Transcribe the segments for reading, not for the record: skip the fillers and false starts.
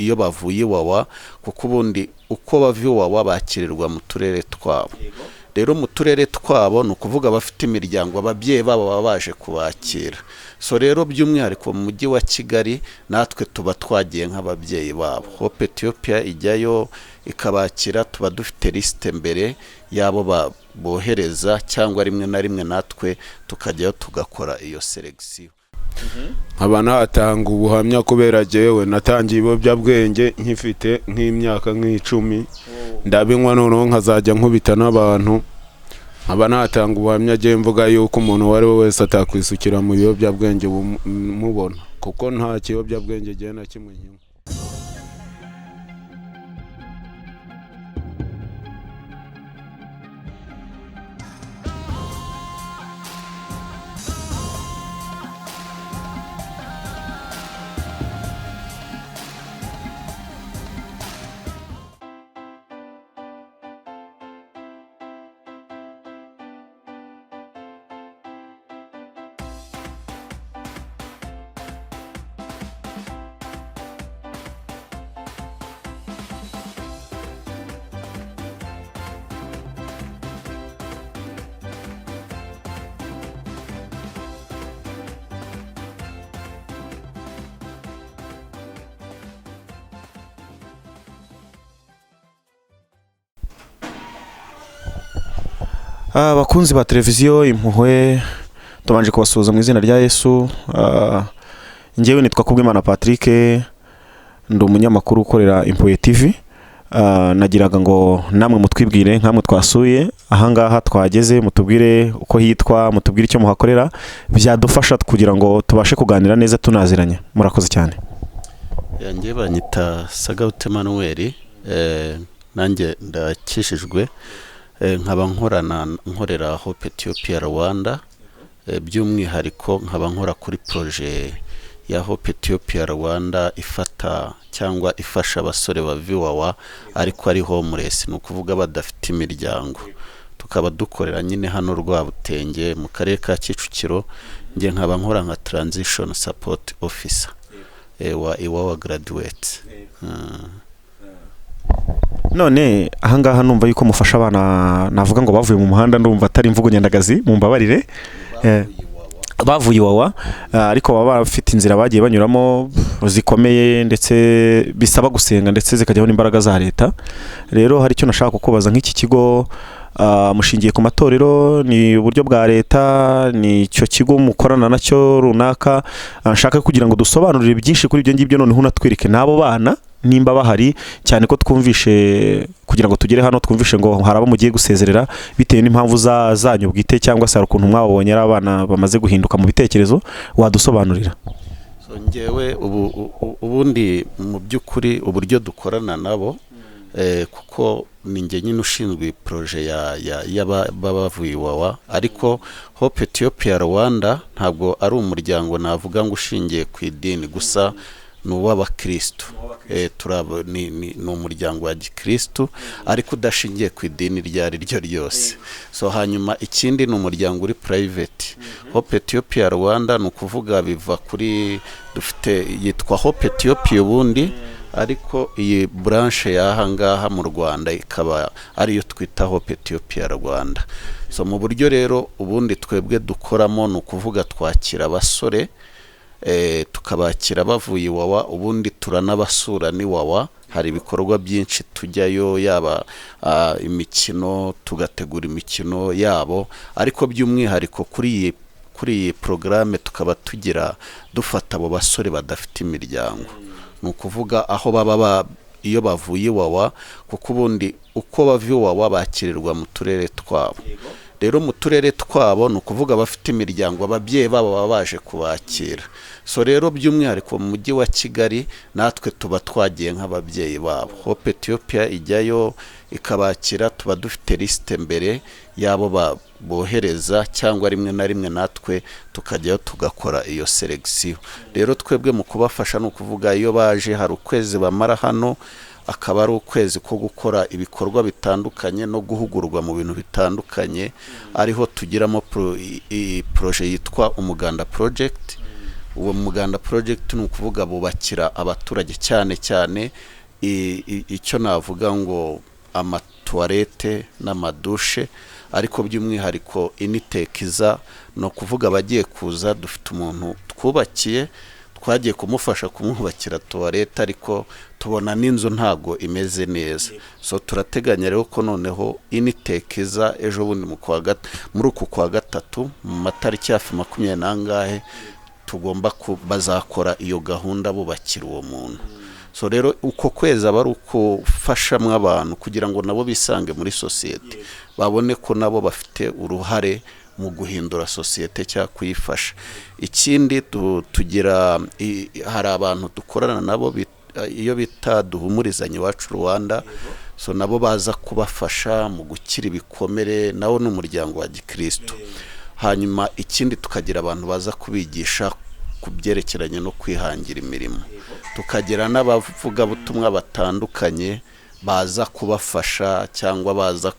Iyo bavuye Iwawa, kuko ubundi uko bava Iwawa bakirirwa mu turere twabo. Rero mu turere twabo ni ukuvuga abafite imiryango, ababyeyi babo baba baje kubakira. So rero by'umwihariko mu mujyi wa Kigali natwe tuba twagiye nk'ababyeyi babo. Hope Ethiopia ijyayo ikabakira, tuba dufite lisite mbere y'abo bohereza, cyangwa rimwe na rimwe natwe tukajyayo tugakora iyo selection. Nkaba natanga ubuhamya kubera jyewe natangiye ibiyobyabwenge nkifite nk'imyaka nk'icumi, ndabinywa, noneho nkazajya nkubita n'abantu. Nkaba natanga ubuhamya jyewe mvuga yuko umuntu uwo ari we wese atakwisukira mu biyobyabwenge mubona, kuko nta kiyobyabwenge jyewe na kimwe nkinywa. Abakunzi ba televiziyo Impuhwe, tubanje kubasuhuza mu izina rya Yesu. Njyewe nitwa Kubwimana Patrick, ndi umunyamakuru ukorera Impuhwe TV. Nagiraga ngo namwe mutwibwire nkamwe twasuye ahangaha twageze, mutubwire uko hitwa, mutubwire icyo muhakorera, byadufasha kugira ngo tubashe kuganira neza tunaziranye. Murakoze cyane. Yanjye banyita Sagaute Manuel, nanjye ndakishijwe, nkaba nkorana nkorera Hope Ethiopia Rwanda, by'umwihariko nkaba nkora kuri projet ya Hope Ethiopia Rwanda ifata cyangwa ifasha abasore bava Iwawa ariko ari homeless, ni ukuvuga badafite imiryango. Tukaba dukorera nyine hano Rwabutenge mu karere ka Kicukiro, njye nkaba nkora nka transition support officer wa Iwawa graduate. None ahangaha numva yuko mufasha abana, navuga ngo bavuye mu muhanda, ndumva atari imvugo nyandagazi, mumbabarire, bavuye Iwawa, ariko baba bafite inzira bagiye banyuramo zikomeye ndetse bisaba gusenga ndetse zikajyaho n'imbaraga za leta. Rero hari icyo nashaka kukubaza: nk'iki kigo mushingiye ku matorero, ni uburyo bwa leta, ni icyo kigo mukorana nacyo runaka? Nshaka kugira ngo dusobanurire byinshi kuri ibyo ngibyo, noneho unatwereke n'abo bana nimba bahari, cyane ko twumvishe kugira ngo tugere hano twumvishe ngo hari abo mugiye gusezerera bitewe n'impamvu zanyu bwite, cyangwa se hari ukuntu mwabonye ari abana bamaze guhinduka mu bitekerezo. Wadusobanurira? So, njyewe ubundi mu by'ukuri uburyo dukorana nabo, kuko ni njye nyine ushinzwe projet ya y'abavuye Iwawa, ariko Hope Ethiopia Rwanda ntabwo ari umuryango navuga ngo ushingiye ku idini gusa, ni uw'abakristu. Ni umuryango wa gikristu ariko udashingiye ku idini iryo ari ryo ryose. So hanyuma ikindi ni umuryango uri private. Hope Ethiopia Rwanda ni ukuvuga biva kuri dufite yitwa Hope Ethiopia ubundi, ariko iyi branche y'aha ngaha mu Rwanda ikaba ariyo twita Hope Ethiopia Rwanda. So mu buryo rero ubundi twebwe dukoramo ni ukuvuga twakira abasore, tukabakira bavuye Iwawa, ubundi turanabasura n'iwawa. Hari ibikorwa byinshi tujyayo, yaba imikino, tugategura imikino yabo, ariko by'umwihariko kuri iyi porogaramu tukaba tugira dufata abo basore badafite imiryango, ni ukuvuga aho baba iyo bavuye Iwawa, kuko ubundi uko bava Iwawa bakirirwa mu turere twabo. Rero mu turere twabo ni ukuvuga abafite imiryango, ababyeyi babo baba baje kubakira. So rero by'umwihariko mu mujyi wa Kigali natwe tuba twagiye nk'ababyeyi babo. Hope Ethiopia ijyayo ikabakira, tuba dufite lisite mbere y'abo bohereza, cyangwa rimwe na rimwe natwe tukajyayo tugakora iyo selection. Rero twebwe mu kubafasha ni ukuvuga iyo baje hari ukwezi bamara hano, akaba ari ukwezi ko gukora ibikorwa bitandukanye no guhugurwa mu bintu bitandukanye, ariho tugiramo projet yitwa Umuganda Project. Uwo muganda project ni ukuvuga bubakira abaturage cyane cyane icyo navuga ngo amatuwarete n'amadushe, ariko by'umwihariko intake iza ni ukuvuga abagiye kuza, dufite umuntu twubakiye, twagiye kumufasha kumwubakira tuwarete, ariko tubona n'inzu ntago imeze neza. So turateganya rero ko noneho intake iza ejo bundi muri uku kwa gatatu, mu matariki hafi 20 n'angahe, tugomba bazakora iyo gahunda bubakira uwo muntu. So rero uko kwezi aba ari ukufashamo abantu kugira ngo nabo bisange muri sosiyete, babone ko nabo bafite uruhare mu guhindura sosiyete cyangwa kuyifasha. Ikindi tugira hari abantu dukorana nabo iyo bita Duhumurizanye Iwacu Rwanda. So nabo baza kubafasha mu gukira ibikomere, nawo ni umuryango wa gikristo. Hanyuma ikindi tukagira abantu baza kubigisha ku byerekeranye no kwihangira imirimo, tukagira n'abavugabutumwa batandukanye baza kubafasha cyangwa baza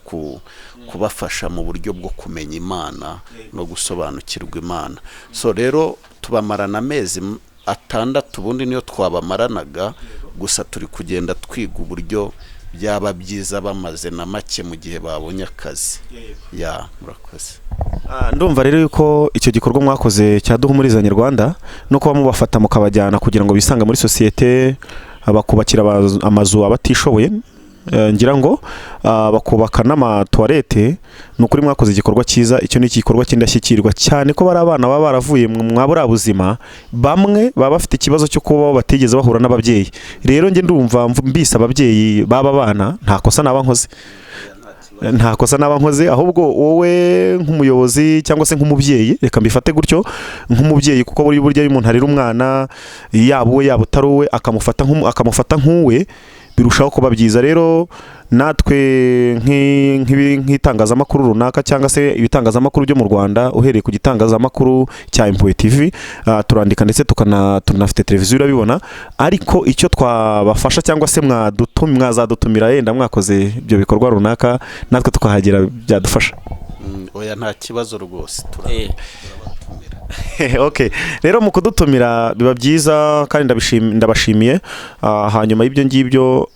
kubafasha mu buryo bwo kumenya Imana no gusobanukirwa Imana. So rero tubamarana amezi 6, ubundi niyo twabamaranaga, gusa turi kugenda twiga uburyo byaba byiza bamaze na make mu gihe babonye akazi. Ya, murakoze. Ndumva rero yuko icyo gikorwa mwakoze cya Duhumurizanye Rwanda no kuba mubafata mukabajyana kugira ngo bisange muri sosiyete, bakubakira amazu abatishoboye, ngira ngo bakubaka n'amatuwarete, ni ukuri mwakoze igikorwa cyiza. Icyo ni igikorwa cy'indashyikirwa cyane ko bari abana baba baravuye mwa buriya buzima, bamwe baba bafite ikibazo cyo kuba batigeze bahura n'ababyeyi. Rero njye ndumva mbise ababyeyi b'aba bana, nta kosa naba nkoze, nta kosa naba nkoze, ahubwo wowe nk'umuyobozi cyangwa se nk'umubyeyi, reka mbifate gutyo nk'umubyeyi, kuko burya iyo umuntu arera umwana, yaba uwe yaba utari uwe, akamufata nk'uwe, birushaho kuba byiza. Rero natwe nk'itangazamakuru runaka cyangwa se ibitangazamakuru byo mu Rwanda, uhereye ku gitangazamakuru cya Impuhwe TV, turandika ndetse tunafite televiziyo urabibona, ariko icyo twabafasha cyangwa se mwazadutumira yenda mwakoze ibyo bikorwa runaka, natwe tukahagera byadufasha. Oya, nta kibazo rwose, turabatumira. Okay, rero mu kudutumira biba byiza kandi ndabashimiye. Hanyuma y'ibyo ngibyo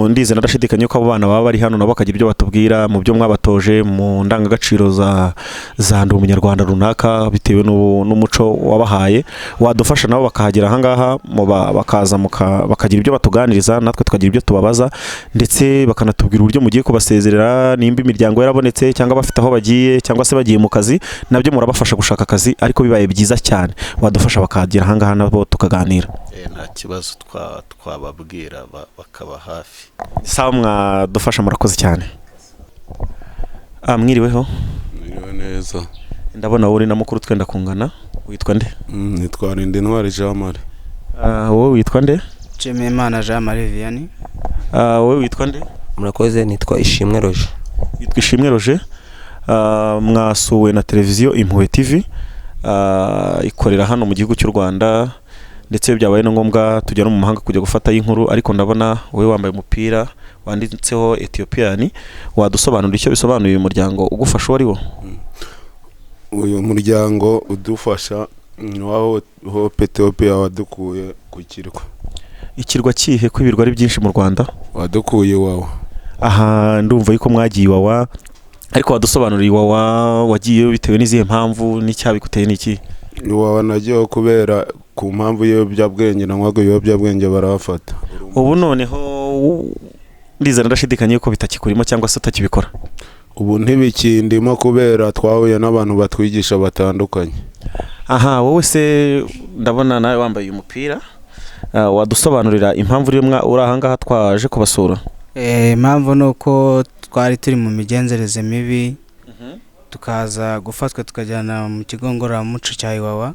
ndize ndashidikanya ko abo bana baba bari hano nabo bakagira ibyo batubwira mu byo mwabatoje mu ndangagaciro za Ndi Umunyarwanda runaka, bitewe n'umuco wabahaye, wadufasha nabo bakahagera ahangaha, bakaza bakagira ibyo batuganiriza, natwe tukagira ibyo tubabaza, ndetse bakanatubwira uburyo mugiye kubasezerera, nimba imiryango yarabonetse cyangwa bafite aho bagiye cyangwa se bagiye mu kazi, nabyo murabafasha gushaka akazi, ariko bibaye byiza cyane wadufasha bakahagera ahangaha nabo tukaganira. Nta kibazo, twababwira bakaba hafi. Sawa, mwadufasha, murakoze cyane. Mwiriweho? Mwiriwe neza. Ndabona wowe uri na mukuru twenda kungana, witwa nde? Nitwa Rindintwari Jean Marie. Wowe witwa nde? Nshimiyimana Jean Marie Vianney. Wowe witwa nde? Murakoze, nitwa Ishimwe Roger. Witwa Ishimwe Roger. Mwasuwe na televiziyo Impuhwe TV, ikorera hano mu gihugu cy'u Rwanda, ndetse byabaye na ngombwa tujya no mu mahanga kujya gufata inkuru, ariko ndabona wowe wambaye umupira wanditseho Ethiopian, wadusobanurira icyo bisobanuye uyu muryango ugufasha uwo ari wo? Uyu muryango udufasha ni wa Hope Ethiopia wadukuye ku kirwa. Ikirwa kihe ko ibirwa ari byinshi mu Rwanda? Wadukuye Iwawa. Aha ndumva yuko mwagiye Iwawa, ariko wadusobanuriye Iwawa wagiye bitewe n'izihe mpamvu n'icyabiguteye n'iki? Iwawa nagiyeho kubera ku mpamvu y'ibiyobyabwenge, nanywaga ibiyobyabwenge barabafata. Ubu noneho ndizera ndashidikanya yuko bitakikurimo cyangwa se utakibikora. Ubu ntibikindimo kubera twahuye n'abantu batwigisha batandukanye. Aha wowe se ndabona nawe wambaye uyu mupira, wadusobanurira impamvu uri ahangaha twaje kubasura? Impamvu ni uko twari turi mu migenzereze mibi, tukaza gufatwa tukajyana mu kigo ngororamuco cya Iwawa.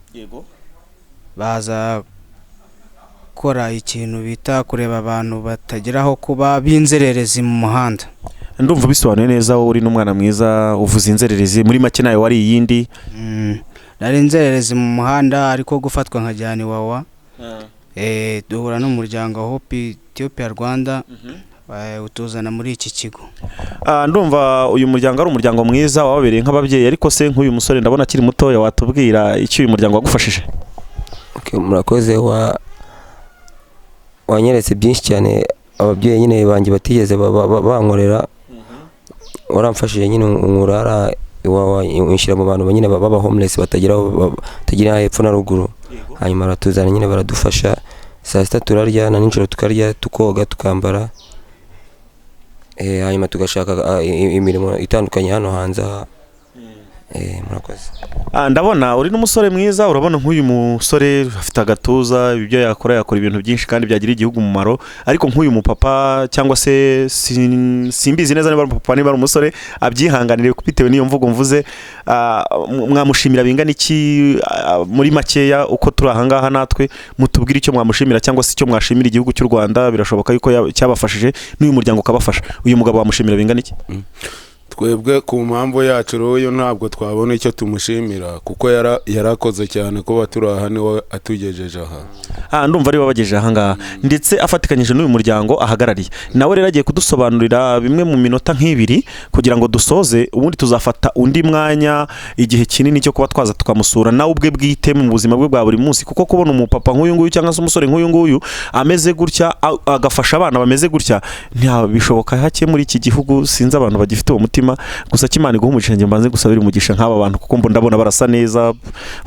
Baza gukora ikintu bita kureba abantu batagira aho kuba b'inzererezi mu muhanda. Ndumva bisobanuye neza, wowe uri n'umwana mwiza uvuze inzererezi, muri make nawe wari iyindi. Nari inzererezi mu muhanda, ariko gufatwa nkajyana Iwawa. Duhura n'umuryango Hope Ethiopia Rwanda, utuzana muri iki kigo. Ndumva uyu muryango ari umuryango mwiza wababereye nk'ababyeyi, ariko se nk'uyu musore ndabona akiri mutoya, watubwira icyo uyu muryango wagufashije? Okay, murakoze. Wanyeretse byinshi cyane ababyeyi nyine banjye batigeze bankorera. Waramfashije nyine, unkurara iwawa, unshyira mu bantu nyine baba homeless, batagira aho batagira hepfo na ruguru. Hanyuma baratuzana nyine, baradufasha, saa sita turarya na nijoro tukarya, tukoga, tukambara, hanyuma tugashaka imirimo itandukanye hano hanze aha. Murakoze. Ndabona uri n'umusore mwiza. Urabona nk'uyu musore afite agatuza, ibyo yakora, yakora ibintu byinshi kandi byagira igihugu umumaro. Ariko nk'uyu mupapa, cyangwa se simbizi neza niba ari umupapa, niba ari umusore, abyihanganire bitewe n'iyo mvugo mvuze. Mwamushimira bingana iki? Muri makeya, uko turi ahangaha natwe, mutubwire icyo mwamushimira cyangwa se icyo mwashimira igihugu cy'u Rwanda. Birashoboka yuko cyabafashije n'uyu muryango ukabafasha. Uyu mugabo wamushimira bingana iki? Twebwe ku mpamvu yacu rero ntabwo twabona icyo tumushimira, kuko yarakoze cyane. Kuba turi aha niwe atugejeje aha. Ndumva ari we wabagejeje ahangaha, ndetse afatikanyije n'uyu muryango ahagarariye. Nawe rero agiye kudusobanurira bimwe mu minota nk'ibiri kugira ngo dusoze. Ubundi tuzafata undi mwanya, igihe kinini cyo kuba twaza tukamusura nawe ubwe bwite mu buzima bwe bwa buri munsi, kuko kubona umupapa nk'uyu nguyu cyangwa se umusore nk'uyu nguyu ameze gutya, agafasha abana bameze gutya, bishoboka hake muri iki gihugu. Sinzi abantu bagifite uwo mutima gusa. Kimana iguha umugisha. Njye mbanze gusabira umugisha nk'aba bantu, kuko mbona ndabona barasa neza,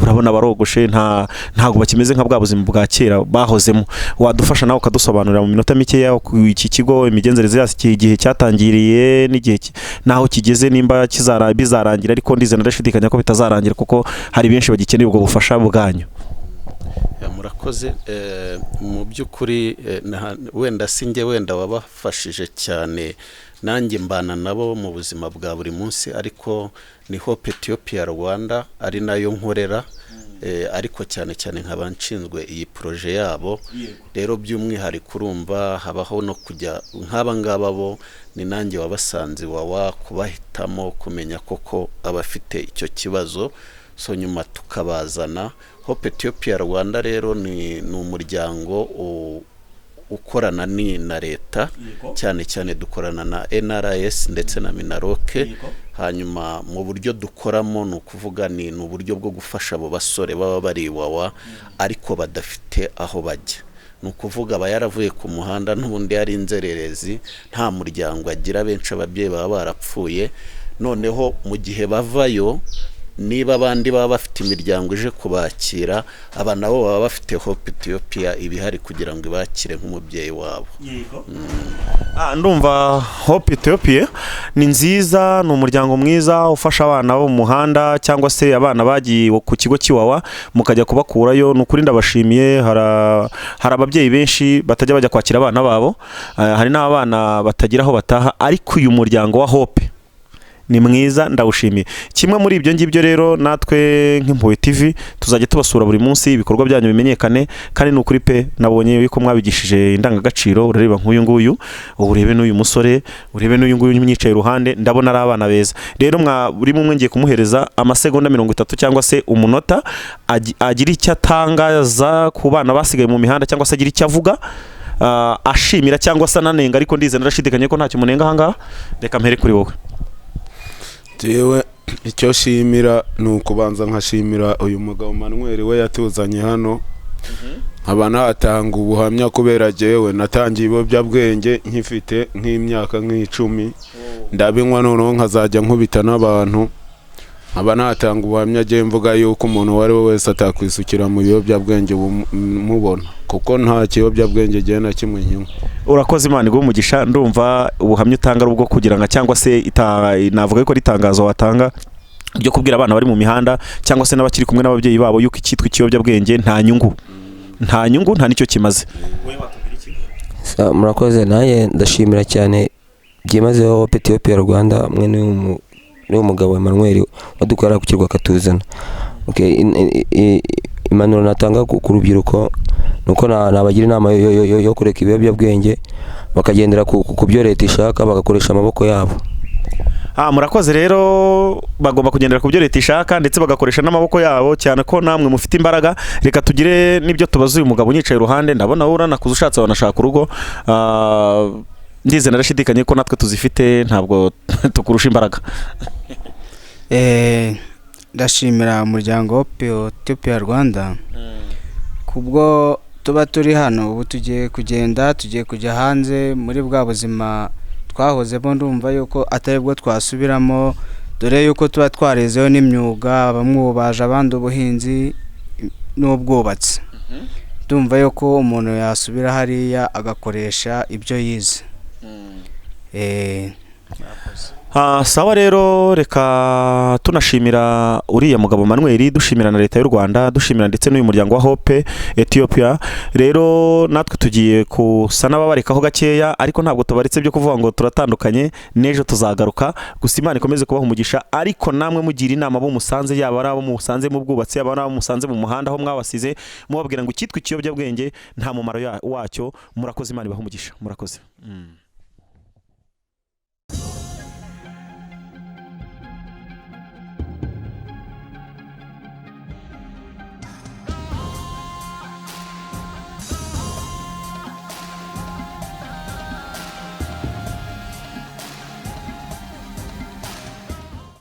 urabona barogoshe, ntabwo bakimeze nka bwa buzima bwa kera bahozemo. Wadufasha nawe ukadusobanurira mu minota mikeya ku iki kigo, imigenzereze yacyo, igihe cyatangiriye n'igihe n'aho kigeze, nimba bizarangira? Ariko ndizera ndashidikanya ko bitazarangira, kuko hari benshi bagikeneye ubwo bufasha bwanyu. Ya, murakoze. Mu by'ukuri wenda si njye wenda wabafashije cyane, nanjye mbana nabo mu buzima bwa buri munsi, ariko ni Hope Ethiopia Rwanda ari nayo nkorera, ariko cyane cyane nkaba nshinzwe iyi projet yabo. Rero by'umwihariko urumva habaho no kujya nk'aba ngaba, bo ni nanjye wabasanze wawa kubahitamo, kumenya koko abafite icyo kibazo, so nyuma tukabazana. Hope Ethiopia Rwanda rero ni umuryango ukorana ni na leta, cyane cyane dukorana na NRS ndetse na MINALOC. Hanyuma mu buryo dukoramo ni ukuvuga ni uburyo bwo gufasha abo basore baba bari iwawa ariko badafite aho bajya. Ni ukuvuga aba yaravuye ku muhanda n'ubundi yari inzererezi, nta muryango agira, benshi ababyeyi baba barapfuye. Noneho mu gihe bavayo, niba abandi baba bafite imiryango ije kubakira, aba nabo baba bafite Hope Ethiopia ibihari kugira ngo ibakire nk'umubyeyi wabo. Ndumva Hope Ethiopia ni nziza, ni umuryango mwiza ufasha abana bo mu muhanda cyangwa se abana bagiye ku kigo cy'iwawa, mukajya kubakurayo. Ni ukuri ndabashimiye. Hari ababyeyi benshi batajya bajya kwakira abana babo, hari n'abana batagira aho bataha, ariko uyu muryango wa Hope ni mwiza, ndawushimiye. Kimwe muri ibyo ngibyo rero, natwe nk'Impuhwe TV tuzajya tubasura buri munsi, ibikorwa byanyu bimenyekane. Kandi ni ukuri pe, nabonye yuko mwabigishije indangagaciro. Urareba nk'uyu nguyu, urebe n'uyu musore, urebe n'uyu nguyu umwicaye iruhande, ndabona ari abana beza. Rero mwa buri umwe ngiye kumuhereza amasegonda 30 cyangwa se umunota, agira icyo atangaza ku bana basigaye mu mihanda, cyangwa se agira icyo avuga, ashimira cyangwa se ananenga. Ariko ndizera ndashidikanya ko ntacyo munenga ahangaha. Reka mpere kuri wowe. Jewe icyo shimira ni ukubanza nkashimira uyu mugabo Manuel we yatuzanye hano, nkaba natanga ubuhamya kubera jewe natangiye ibiyobyabwenge nkifite nk'imyaka nk'icumi, ndabinywa, noneho nkazajya nkubita n'abantu. Nkaba natanga ubuhamya jewe mvuga yuko umuntu uwo ari we wese atakwisukira mu biyobyabwenge mubona, kuko nta kiyobyabwenge jewe na kimwe nkinywa. Urakoze, Imana iguhe umugisha. Ndumva ubuhamya utanga ari ubwo kugira ngo, cyangwa se navuga ko ari itangazo watanga ryo kubwira abana bari mu mihanda cyangwa se n'abakiri kumwe n'ababyeyi babo yuko icyitwa ikiyobyabwenge nta nyungu, nta nyungu, nta n'icyo kimaze. Murakoze. Nanjye ndashimira cyane byimazeyo Hope Ethiopia Rwanda hamwe n'uyu mugabo Emmanuel wadukorera ku kirwa akatuzana. Okay, impanuro natanga ku rubyiruko nuko nabagira inama yo kureka ibiyobyabwenge, bakagendera ku byo leta ishaka, bagakoresha amaboko yabo. Murakoze. Rero bagomba kugendera ku byo leta ishaka ndetse bagakoresha n'amaboko yabo, cyane ko namwe mufite imbaraga. Reka tugire n'ibyo tubaza uyu mugabo unyicaye iruhande. Ndabona wowe uranakuze, ushatse wanashaka urugo. Ndizera ndashidikanye ko natwe tuzifite, ntabwo tukurusha imbaraga. Ndashimira umuryango Hope Ethiopia Rwanda. Kubwo tuba turi hano ubu, tugiye kugenda, tugiye kujya hanze muri bwa buzima twahozemo. Ndumva yuko atari bwo twasubiramo, dore yuko tuba twarizeho n'imyuga, bamwe ububaji, abandi ubuhinzi n'ubwubatsi. Ndumva yuko umuntu yasubira hariya agakoresha ibyo yize. Sawa rero, reka tunashimira uriya mugabo Manuel, dushimira na leta y'u Rwanda, dushimira ndetse n'uyu muryango wa Hope Ethiopia. Rero natwe tugiye kusa n'ababarekaho gakeya, ariko ntabwo tubaretse byo kuvuga ngo turatandukanye, n'ejo tuzagaruka. Gusa Imana ikomeze kubaha umugisha, ariko namwe mugira inama abo musanze, yaba ari abo musanze mu bwubatsi, yaba ari abo musanze mu muhanda aho mwabasize, mubabwira ngo icyitwa ikiyobyabwenge nta mumaro wacyo. Murakoze, Imana ibahe umugisha, murakoze.